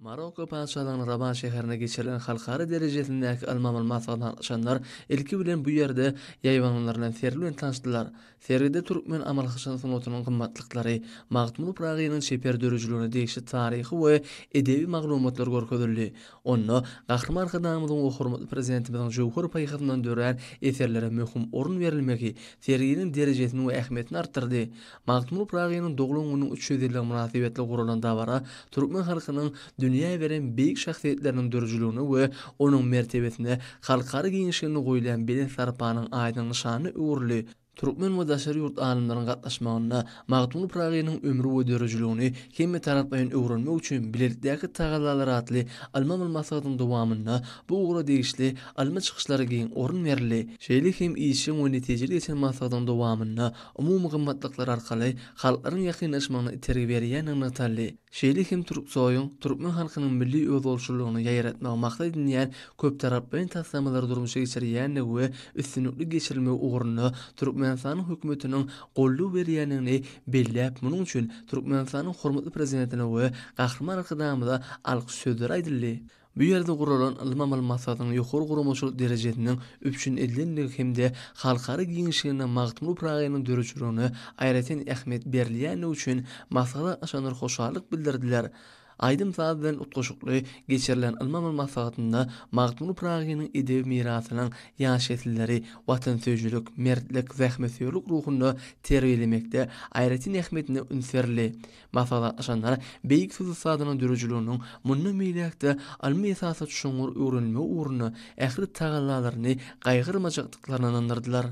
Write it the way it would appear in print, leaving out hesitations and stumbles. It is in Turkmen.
Marokko Patyşalygynyň Rabat şäherinde geçirilen halkara derejesindäki ylmy-amaly maslahata gatnaşanlar ilki bilen bu ýerde ýaýbaňlandyrylan sergi bilen tanyşdylar. Sergide türkmen amaly-haşam sungatynyň gymmatlyklary, Magtymguly Pyragynyň çeper döredijiligine degişli taryhy we edebi maglumatlar görkezildi. Onda Gahryman Arkadagymyzyň we hormatly Prezidentimiziň jöwher paýhasyndan dörän eserlere möhüm orun berilmegi serginiň derejesini we ähmiýetini artdyrdy. Magtymguly Pyragynyň doglan gününiň 300 ýyllygy mynasybetli guralan dabara türkmen halkynyň dünýä beren beýik şahsyýetleriniň döredijiligine we onuň mertebesine halkara giňişliginde goýulýan belent sarpanyň aýdyň nyşanyna öwrüldi. Türkmen we daşary ýurt alymlaryň gatnaşmagynda Magtymguly Pyragynyň ömri we döredijiligini hemmetaraplaýyn öwrenmek üçin bilelikdäki tagallalar atly ylmy-amaly maslahatyň dowamynda bu ugra degişli ylmy çykyşlara giň orun berildi. Şeýle hem işjeň we netijeli geçen maslahatyň dowamynda umumy gymmatlyklar arkaly halklaryň ýakynlaşmagyna itergi berýändigi nygtaldy. Şeýle hem Türksoýuň türkmen halkynyň milli özboluşlylygyny ýaýratmagy maksat edinýän köptaraplaýyn taslamalary durmuşa geçirýändigi we üstünlikli geçirilmegi ugrunda Türkmenistanyň Hökümetiniň goldaw berýändigini belläp, munuň üçin Türkmenistanyň hormatly Prezidentine we Gahryman Arkadagymyza alkyş sözleri aýdyldy. Bu ýerde guralan ylym-amaly maslahatynyň ýokary guramaçylyk derejesiniň üpjün edilendigi hem-de halkara giňişliginde Magtymguly Pyragynyň döredijiligine aýratyn ähmiýet berilýändigi üçin maslahata gatnaşanlar hoşallyk bildirdiler. Aýdym-saz bilen utgaşykly geçirilen ylym-amaly maslahatynda Magtymguly Pyragynyň edebi mirasynyň ýaş nesilleri watansöýüjilik, mertlik, zähmetsöýerlik ruhunda terbiýelemekde aýratyn ähmiýetine üns berildi. Maslahatlaşanlar beýik söz ussadynyň döredijiliginiň mundan beýläk-de ylmy esasda çuňňur öwrenilmegi ugrunda ähli tagallalaryny gaýgyrmajakdyklaryna ynandyrdylar.